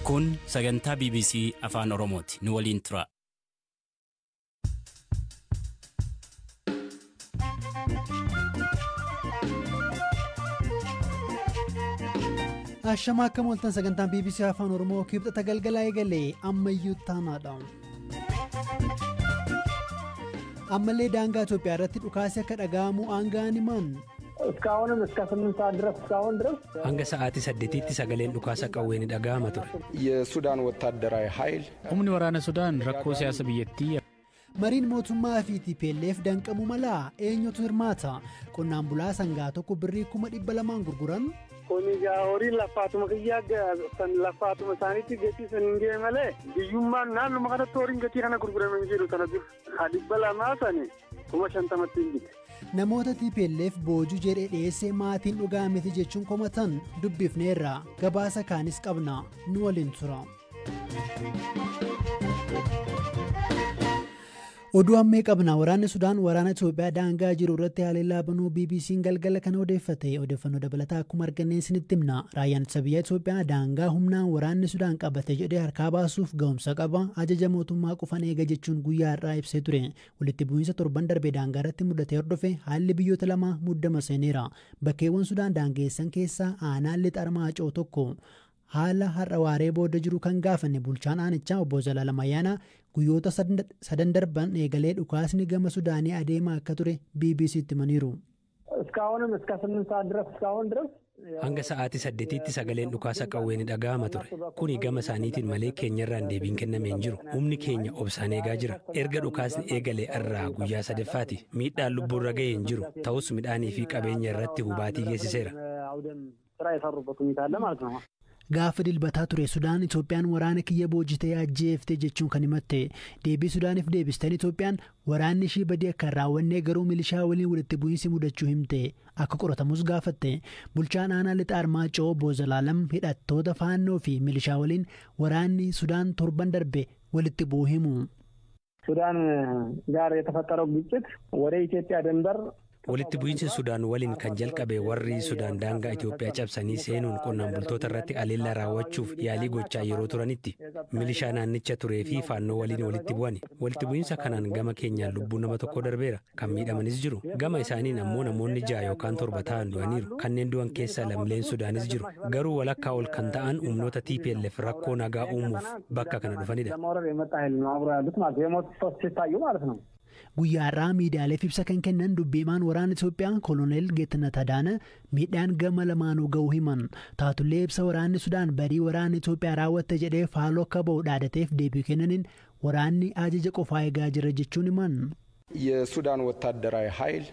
Kun sagantaa BBC Afaan Oromooti. Nu waliin tura. Ashamaa akkam ooltan sagantaan BBC Afaan Oromoo kibxata galgalaa eegalee ammayyuu taanaadha. Ammallee daangaa Itoophiyaa irratti dhukaasni akka dhaga'amu aanga'aan himan. Hanga sa'aatii 8tti sagaleen dhukaasa qawwee ni dhaga'ama ture. የሱዳን ወታደራዊ ኃይል Humni waraana Sudaan rakkoo siyaasa biyyattii Mariin mootummaa fi TPLF danqamuu malaa eenyutu hirmaata? Qonnaan bulaa sangaa tokko birrii 200,000 gurguran. Kun egaa horiin lafaatuma kiyyaa lafaatuma isaaniitti gatii san hin ga'e malee biyyummaan naannuma kanatti horiin gatii kana gurgurame hin jiru kana dur 200 sani 50,000 hin bite. Namoota TPLF boojuu jedhee dhiyeessee maatiin dhugaa miti jechuun komatan dubbifneerra gabaasa kaanis qabna nu waliin tura. Oduu ammee qabna. Waraanni Sudaan waraana Itoophiyaa daangaa jiru irratti haleellaa banuu BBC'n galgala kana odeeffate. Odeeffannoo dabalataa akkuma arganneen isinitti himna. Raayyaan ittisa biyyaa Itoophiyaa daangaa humnaan waraanni Sudaan qabate jedhee harkaa baasuuf ga'umsa qaba. Ajaja mootummaa qofan eega jechuun guyyaa har'aa ibsee ture. Walitti bu'iinsa torban darbe daangaa irratti mudate hordofe haalli biyyoota lamaa muddama seeneera. Bakkeewwan Sudaan daangeessan keessaa aanaan lixa Armaacoo tokko. Haala har'a waaree booda jiru kan gaafanne bulchaan aanichaa obbo Zalaalam Ayyaanaa guyyoota sadan darban eegalee dhukaasni gama Sudaanii adeemaa akka ture BBC'tti himaniiru. Hanga sa'aatii 8tti sagaleen dhukaasa qawwee ni dhaga'ama ture. Kuni gama isaaniitiin malee keenyarraan deebiin kenname hin jiru. Humni keenya obsaan eegaa jira. Erga dhukaasni eegalee irraa guyyaa sadaffaati. Miidhaan lubbuurra ga'e hin jiru. Ta'us midhaanii fi qabeenya irratti hubaatii geessiseera. Gaafa dilbataa ture Sudaan Itoophiyaan waraana kiyya boojitee ajjeefte jechuun kan himatte. Deebii Sudaaniif deebisteen Itoophiyaan waraanni ishii badii akka hin raawwanne garuu milishaa waliin walitti bu'iinsi mudachuu himte. Akka qoratamus gaafatte. Bulchaan aanaa lixa Armaacoo obbo Zalaalam hidhattoota faannoo fi milishaa waliin waraanni Sudaan torban darbe walitti bu'uu himu. ሱዳን ጋር የተፈጠረው ግጭት ወደ ኢትዮጵያ ድንበር Walitti bu'iinsi Sudaan waliin kan jalqabe warri Sudaan daangaa Itoophiyaa cabsanii seenuun qonnaan bultoota irratti haleellaa raawwachuuf yaalii gochaa yeroo turanitti milishaa naannicha turee fi faannoo waliin walitti bu'ani. Walitti bu'iinsa kanaan gama keenyaan lubbuu nama tokko darbeera. Kan miidhamanis jiru. Gama isaaniin ammoo namoonni 6 yookaan 7 ta'an du'aniiru. Kanneen du'an keessaa lammiileen Sudaanis jiru. Garuu walakkaa ol kan ta'an humnoota TPLF rakkoo nagaa uumuuf bakka kana dhufanidha. ለመውረር የመጣ ኃይል ነው አብሮ ያሉት ማለት ነው። የሞቱ ሰዎች ሲታዩ ማለት ነው። Guyyaa har'aa miidiyaaleef ibsa kan kennan dubbiimaan waraana Itoophiyaa Koloneel Geetnet Adaane miidhaan gama lamaanuu ga'uu himan. Taatullee ibsa waraanni Sudaan badii waraanni Itoophiyaa raawwatte jedhee faaloo akka ba'u dhaadateef deebii kennaniin waraanni ajaja qofaa eegaa jira jechuun himan. የሱዳን ወታደራዊ ኃይል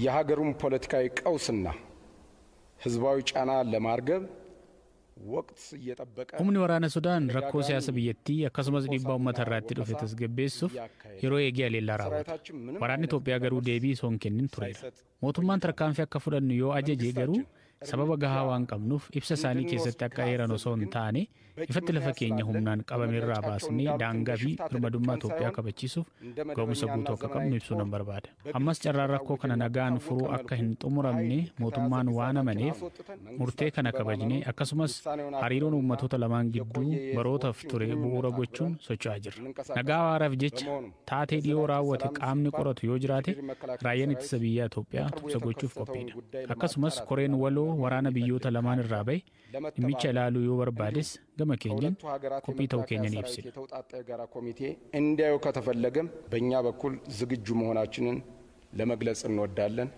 የሀገሩን ፖለቲካዊ ቀውስና ህዝባዊ ጫና ለማርገብ ወቅት እየጠበቀ Humni waraana Sudaan rakkoo siyaasa biyyattii akkasumas dhiibbaa uummata irratti dhufe tasgabbeessuuf yeroo eegee haleellaa raawwata. Waraanni Itoophiyaa garuu deebii osoo hin kennin tureera. Mootummaan tarkaanfii akka fudhannu yoo ajaje garuu sababa gahaa waan qabnuuf ibsa isaanii keessatti akka eeran osoo hin taane ifatti lafa keenya humnaan qabamerraa baasnee daangaa fi birmadummaa Itoophiyaa kabachiisuuf ga'umsa guutuu akka qabnu ibsuu nan barbaada. Ammas carraan rakkoo kana nagaan furuu akka hin xumuramne mootummaan waan amaneef murtee kana kabajnee akkasumas hariiroon uummattoota lamaan gidduu barootaaf ture bu'uura gochuun socho'aa jirra. Nagaa waaraaf jecha taatee dhiyoo raawwate qaamni qoratu yoo jiraate raayyaan ittisa biyyaa Itoophiyaa tumsa gochuuf qophiidha. Akkasumas koreen waloo waraana biyyoota lamaan irraa bahe dhimmicha ilaaluu yoo barbaades gama keenyan qophii ta'uu keenya ni ibsina. የተውጣጣ የጋራ ኮሚቴ እንዲያዩ ከተፈለገም በእኛ በኩል ዝግጁ መሆናችንን ለመግለጽ እንወዳለን።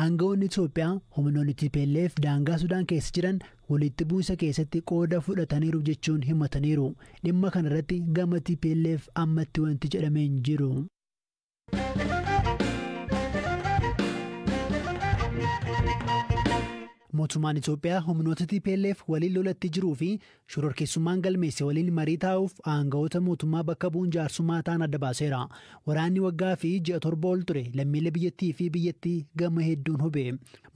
Aangawoonni Itoophiyaa humnoonni TPLF daangaa Sudaan keessa jiran walitti bu'insa keessatti qooda fudhataniiru jechuun himataniiru. Dhimma kanarratti gama TPLF ammatti wanti jedhamee hin jiru. Mootummaan Itoophiyaa humnoota TPLF waliin lolatti jiruu fi shororkeessummaan galmeesse waliin marii taa'uuf aangawoota mootummaa bakka bu'uun jaarsummaa ta'an adda baaseera. Waraanni waggaa fi ji'a 7 ol ture lammiilee biyyattii fi biyyattii gama hedduun hube.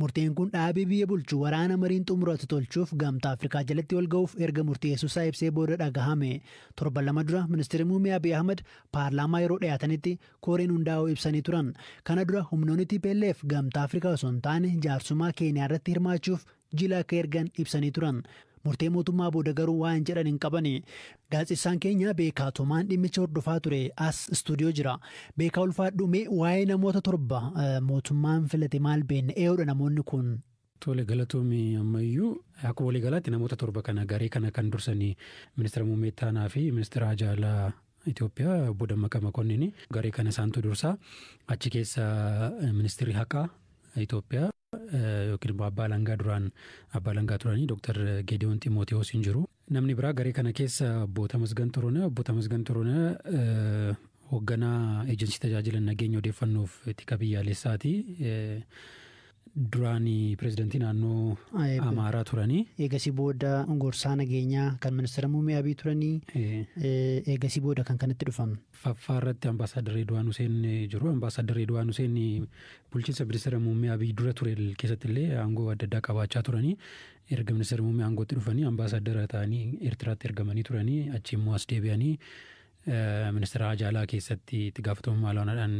Murteen kun dhaabii biyya bulchu waraana mariin xumuratu tolchuuf gamtaa Afrikaa jalatti wal ga'uuf erga murteessuusaa ibsee booda dhagahame. Torban lama dura ministeerri muummee Abiy Ahmed paarlaamaa yeroo dhiyaatanitti koreen hundaa'uu ibsanii turan. Kana dura humnoonni TPLF gamtaa Afrikaa osoo hin taane jaarsummaa Keeniyaa irratti hirmaachuuf jila akka ergan ibsanii turan. Murtee mootummaa booda garuu waan jedhan hin qabani. Gaazexeessaan keenya Beekaa Tumaan dhimmicha hordofaa ture as istuudiyoo jira. Beekaa, ulfaadhu. Mee waa'ee namoota 7 mootummaan filate maal beekna? Eeyoodha namoonni kun? Tole, galatoomii. Ammayyuu akkuma waliigalaatti namoota 7 kana, garee kana kan dursanii ministeera muummee ittaanaa fi ministeera haajaa Itoophiyaa obbo Dammaqa Makonnin, garee kana isaantu dursaa. Achi keessa ministeerri haqaa Itoophiyaa yookiin immoo abbaa alangaa, duraan abbaa alangaa turanii, Dr. Geediyoon Ximootiyoos hin jiru. Namni biraa garee kana keessa obbo Tamasgan Xurunee. Obbo Tamasgan Xurunee hoogganaa eejensii tajaajila nageenya odeeffannoof tika biyyaalessaati. Duraanii pirezidantii naannoo Amaaraa turanii. Eegasii booda gorsaa nageenyaa kan ministeera muummee Abiy turanii. Eegasii booda kan kanatti dhufan. Faffaa irratti ambaasaadar Reedwaan Huseen jiru. Ambaasaadar Reedwaan Huseen bulchiinsa ministeera muummee Abiy dura ture keessatti illee aangoo adda addaa qabaachaa turanii. Erga ministeera muummee aangootti dhufanii ambaasaadara ta'anii Eertiraatti ergamanii turanii, achi immoo as deebi'anii ministeera haajaa alaa keessatti itti gaafatamummaa olaanaadhaan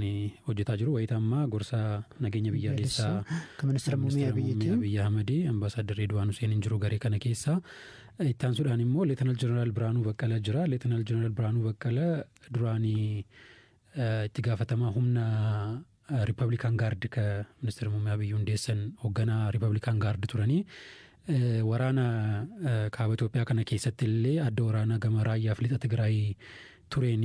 hojjetaa jiru. Wayita ammaa gorsaa nageenya biyyaalessaa kan ministeera muummee Abiyyiiti. Abiyyi Ahmad, ambaasaadar Reedwaan Huseen hin jiru garee kana keessa. Itti aansuudhaan immoo Leetanaal Jeneraal Biraanuu Baqqalaa jira. Leetanaal Jeneraal Biraanuu Baqqalaa duraanii itti gaafatamaa humna Republican Guard ka ministeera muummee Abiyyi hundeessan, hoogganaa Republican Guard turanii. Waraana kaaba Itoophiyaa kana keessatti illee adda waraanaa gama raayyaa fi lixa Tigraay tureen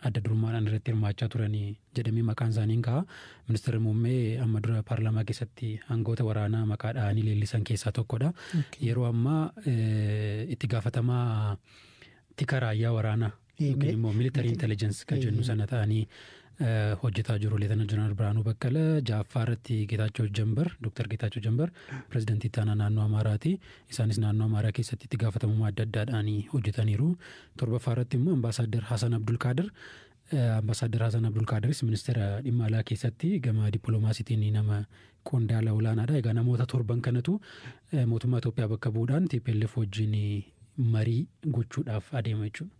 adda durummaadhaan irratti hirmaachaa turanii jedhamee maqaan isaanii ka'a. Ministeerri muummee amma dura paarlaamaa keessatti aangoota waraanaa maqaa dhahanii leellisan keessaa tokkodha. Yeroo ammaa itti gaafatamaa tika raayyaa waraanaa yookiin immoo military intelligence kan jennu sana ta'anii hojjetaa jiru. Leetana Jeneraal Biraanuu Baqqalaa. Ja'affaa irratti Geetaachoo Jambar, Dooktar Geetaachoo Jambar, pirezidantii itti aanaa naannoo Amaaraati. Isaanis naannoo Amaaraa keessatti itti gaafatamummaa adda addaadhaan hojjetaniiru. Torbaffaa irratti immoo ambaasaadar Hasan Abdulkaadir. Ambaasaadar Hasan Abdulkaadiris ministeera dhimma alaa keessatti gama dippiloomaasiitiin nama qondaala olaanaadha. Egaa namoota torban kanatu mootummaa Itoophiyaa bakka bu'uudhaan TPLF wajjin marii gochuudhaaf adeema jechuudha.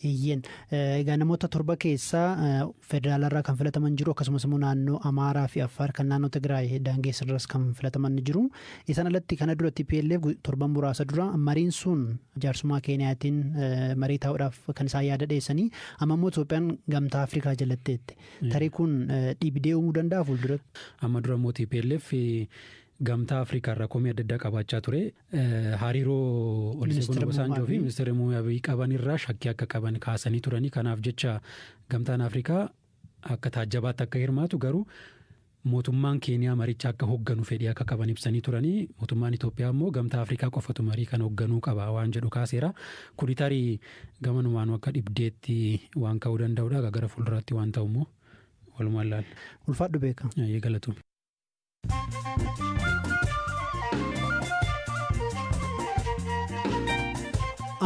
Iyyeen, egaa namoota 7 keessaa federaalarraa kan filataman jiru, akkasumas immoo naannoo Amaaraa fi Affaar kan naannoo Tigraay daangeessarras kan filataman ni jiru. Isaan alatti kana dura TPLF torban muraasa dura mariin sun jaarsummaa Keeniyaatiin marii taa'uudhaaf kan isaan yaada dhiyeessanii, amma immoo Itoophiyaan Gamtaa Afrikaa jalatteetti. Tarii kun dhibdee uumuu danda'a fuulduratti? Amma dura immoo TPLF Gamtaa Afrikaa irraa komii adda addaa qabaachaa ture. Hariiroo Olusegun Obasanjoo fi ministeera muummee Abiy qaban irraa shakkii akka qaban kaasanii turanii. Kanaaf jecha Gamtaan Afrikaa akka taajjabaatti akka hirmaatu, garuu mootummaan Keeniyaa maricha akka hoogganu fedhii akka qaban ibsanii turanii. Mootummaan Itoophiyaa immoo Gamtaa Afrikaa qofatu marii kan hoogganuu qaba waan jedhu kaaseera. Kuni tarii gamanumaan akka dhibdeetti waan ka'uu danda'udha. Gara fuulduraatti waan ta'u immoo walumaan laalla. Ulfaadhu, beeka. Galatu.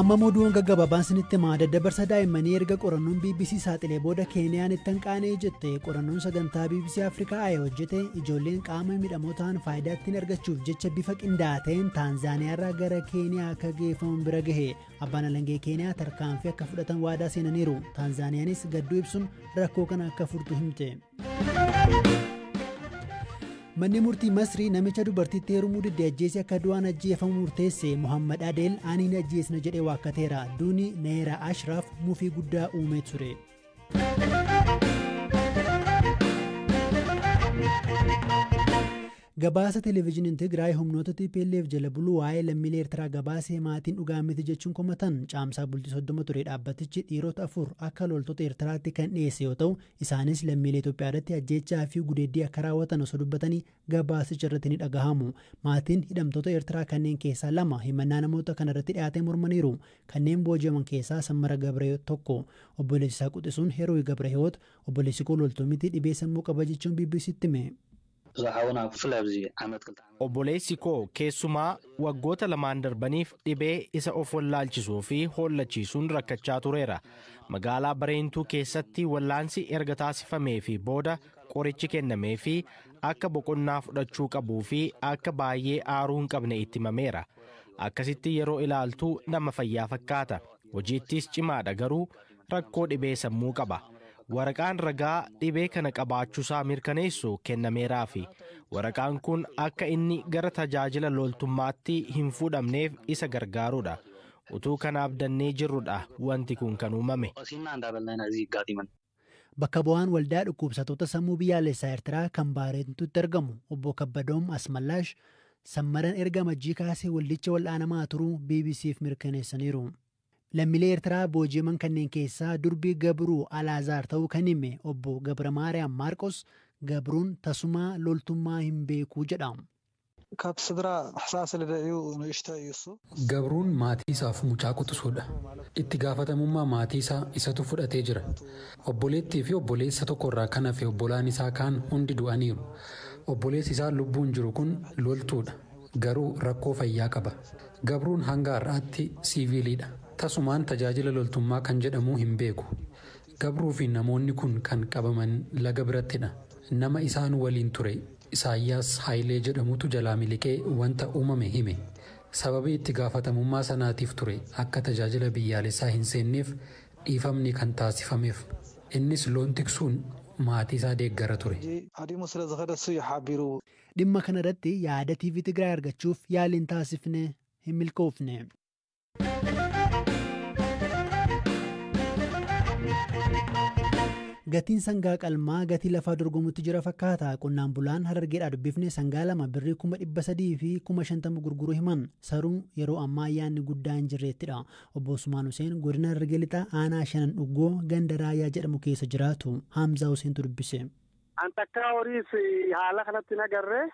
Amma oduun gaggabaabaan sinitti himaa. Daddabarsa daa'immanii erga qorannoon BBC saaxilee booda Keeniyaan itti hanqaanee jette. Qorannoon sagantaa BBC Afrikaa Eye hojjete ijoolleen qaama miidhamoo ta'an faayidaa ittiin argachuuf jecha bifa qindaa'aa ta'een Taanzaaniyaarraa gara Keeniyaa akka geeffaman bira gahe. Abbaan alangee Keeniyaa tarkaanfii akka fudhatan waadaa seenaniiru. Taanzaaniyaanis gadduu ibsuun rakkoo kana akka furtu himte. Manni murtii Masrii namicha dubartiitti heerumuu didde ajjeese akka du'aan ajjeefamu murteesse. Muhammad Adeel ani hin ajjeesne jedhee waakkateera. Duuni Neera Ashraaf mufii guddaa uumee ture. Gabaasa televezyiiniin Tigraay humnoota TPLF jala buluu waa'ee lammiilee Eertiraa gabaasee maatiin dhugaa miti jechuun komatan. Caamsaa bultii 30 ture dhaabbatichi dhiirota afur akka loltoota Eertiraatti kan dhiyeesse yoo ta'u, isaanis lammiilee Itoophiyaa irratti ajjeechaa fi gudeeddii akka raawwatan osoo dubbatanii gabaasicha irratti ni dhagahamu. Maatiin hidhamtoota Eertiraa kanneen keessaa lama himannaa namoota kana irratti dhiyaatee mormaniiru. Kanneen booji'aman keessaa Sammara Gabree tokko. Obboleessi isaa quxisuun Herooyi Gabrehiwoot obboleessi koo loltuu miti, dhibee sammuu qaba jechuun BBCtti hime. Obboleessi koo keessumaa waggoota 2n darbaniif dhibee isa of wallaalchisuu fi hollachiisuun rakkachaa tureera. Magaalaa Bareentuu keessatti wallaansi erga taasifamee fi booda qorichi kennamee fi akka boqonnaa fudhachuu qabuu fi akka baay'ee aaruu hin qabne itti himameera. Akkasitti yeroo ilaaltu nama fayyaa fakkaata. Hojiittis cimaadha, garuu rakkoo dhibee sammuu qaba. Waraqaan ragaa dhibee kana qabaachuusaa mirkaneessu kennameeraafi. Waraqaan kun akka inni gara tajaajila loltummaatti hin fuudhamneef isa gargaarudha. Utuu kana abdannee jirrudha wanti kun kan uumame. Bakka bu'aan waldaa dhukkubsattoota sammuu biyyaalessaa Eertiraa kan Baarentuutti argamu obbo Kabbadoom Asmallaash Sammaran erga majjii kaasee waldicha wal'aanamaa turuu BBCf mirkaneessaniiru. Lammiilee Eertiraa booji'aman kanneen keessaa durbii Gabruu Alaazaar ta'uu kan hime obbo Gabra Maariyaam Maarqos Gabruun tasumaa loltummaa hin beekuu jedha. Gabruun maatii isaaf mucaa quxisuudha. Itti gaafatamummaa maatii isaa isatu fudhatee jira. Obboleettii fi obboleessa tokkorraa kan hafe obbolaan isaa kaan hundi du'aniiru. Obboleessi isaa lubbuun jiru kun loltuudha. Garuu rakkoo fayyaa qaba. Gabruun hanga har'aatti siiviiliidha. Tasumaan tajaajila loltummaa kan jedhamu hin beeku. Gabruu fi namoonni kun kan qabaman laga birattidha. Nama isaan waliin ture Isaayyaas Haayilee jedhamutu jalaa miliqee wanta uumame hime. Sababii itti gaafatamummaa sanaatiif ture akka tajaajila biyyaalessaa hin seenneef dhiifamni kan taasifameef. Innis loon tiksuun maatii isaa deeggara ture. Dhimma kana irratti yaada TV Tigraay argachuuf yaaliin taasifne hin milkoofne. Gatiin sangaa qalmaa gatii lafaa dorgomutti jira fakkaata. Qonnaan bulaan Harargeedhaa dubbifne sangaa lama birrii 350,000 gurguruu himan. Saruun yeroo ammaa ayyaanni guddaa hin jirreettidha. Obbo Usmaan Hussein godina Harargee Lixaa aanaa Shanan Dhuggoo ganda Raayyaa jedhamu keessa jiraatu. Hamzaa Huseentu dubbise. An takkaa horiis haala kanatti hin agarree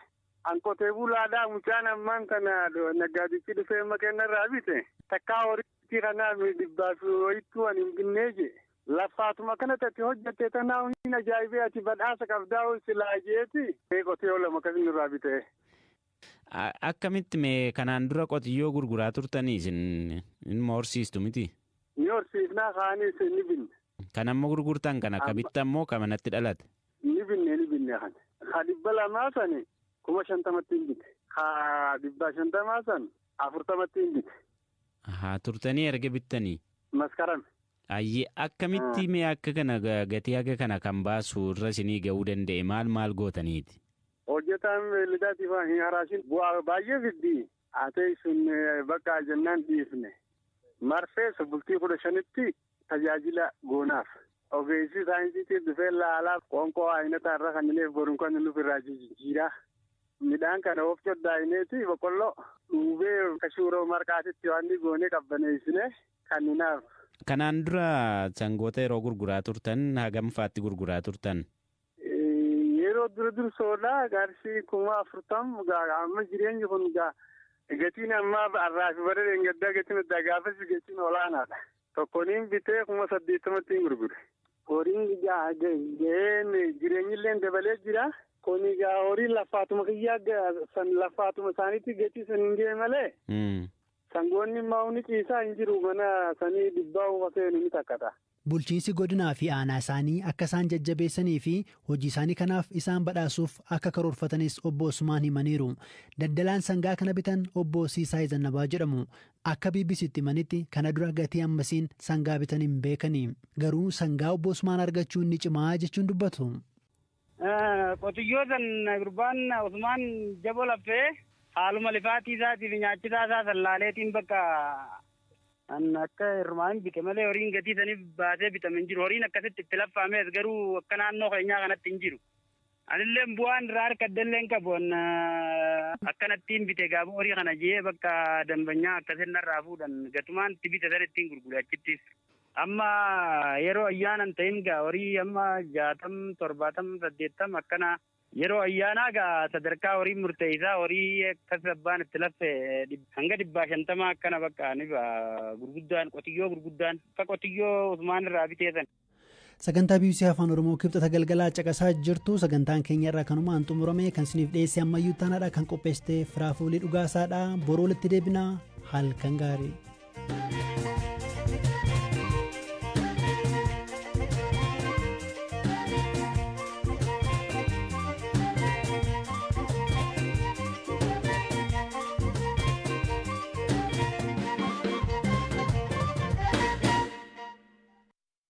an qotee bulaadhaa mucaan ammaan kana naggaadichi dhufee makeenarraa bite takkaa horii kanaaf dhibbaaf wayittuu an hin binnee je. Laffaatuma kanatti ati hojjatte tanaa hin ajaa'ibee ati badhaasa qabdaa silaa jeeti. Qotiyoo lama kan irraa bite. Akkamitti mee kanaan dura qotiyyoo gurguraa turtanii isin inuma horsiistu miti? Ni horsiifnaa kaanis ni binne. Kan amma gurgurtan kana kabitta ammoo ka manatti dhalate? Ni binne ni binne kan. Ka 200 sani 50,000 hin bite. Ka 150 san 40 hin bite. Haa turtanii erga bittanii? Maskarame. Ayyee akkamitti mee akka kana gatii haga kana kan baasu irra isinii ga'uu danda'e maal maal gootaniiti? Hojjetaan beelladaatiif hin haraashin bu'aa baay'ee fiddi. Atee sun bakka jennaan dhiifne. Marfees bultii 15tti tajaajila goonaaf. Ogeessi saayinsiitiif dhufee laalaa qoonqoo ayinataa irra kan inni boruun kan nuuf irraa jijjiiraa. Midhaan kana oofcoo daa'ineeti boqqolloo dhuubee kashuuroo marqaatitti waan goonee qabbaneessine kanninaaf. Kanaan dura sangoota yeroo gurguraa turtan hagam faatti gurguraa turtan? Yeroo dura dursoodha qarshii 40,000 amma jireenyi kun gatiin ammaa har'aa fi bara dheengaddaa gatiin addaa gaafas gatiin olaanaadha. Tokkoniin bitee 80,000 hin gurgure. Horiin gaheen jireenyillee dabalee jira. Kun egaa horii laffaatuma kiyyaa laffaatuma isaaniitti gatii san hin ga'e malee. Sangoonni maa'uun ciisaa hin jiru mana sanii dhibbaa uffata ni takkata. Bulchiinsi godinaa fi aanaa isaanii akka isaan jajjabeessanii fi hojii isaanii kanaaf isaan badhaasuuf akka karoorfatanis obbo Usmaan himaniiru. Daldalaan sangaa kana bitan obbo Siisaay Zannabaa jedhamu. Akka BBCtti himanitti kana dura gatii ammasiin sangaa bitan hin beekani. Garuu sangaa obbo Usmaan argachuun ni cimaa jechuun dubbatu. Qotiyyoo san gurbaan Usmaan jaboo laffee haaluma lifaatii isaatiif nyaachisaa isaa sallaaleetiin bakka an akka hirmaan bite malee horiin gatii saniif baasee bitame hin jiru. Horiin akkasitti itti laffaames garuu akka naannoo keenyaa kanatti hin jiru. Anillee bu'aan irraa harka addallee hin qabu. Akkanattiin bite gaafa horii kana jee bakka dambanyaa akkasiin narraa fuudhan gatumaan itti bite san ittiin gurgure achittis. Amma yeroo ayyaanan ta'in gaa horii amma 60, 70, 80 akkana yeroo ayyaanaa gaa sadarkaa horii murteessaa horii akkas abbaan itti laffe hanga 150 akkana bakka ni gurguddaan qotiyyoo gurguddaan akka qotiyyoo Usmaan irraa biteessan. Sagantaa BBC Afaan Oromoo kibxata galgalaa caqasaa jirtu sagantaan keenya irraa kanumaan xumurame kan isiniif dhiyeesse ammayyuu taanaadha kan qopheessite Firaafoolii Dhugaasaadha boroo walitti deebinaa halkan gaarii.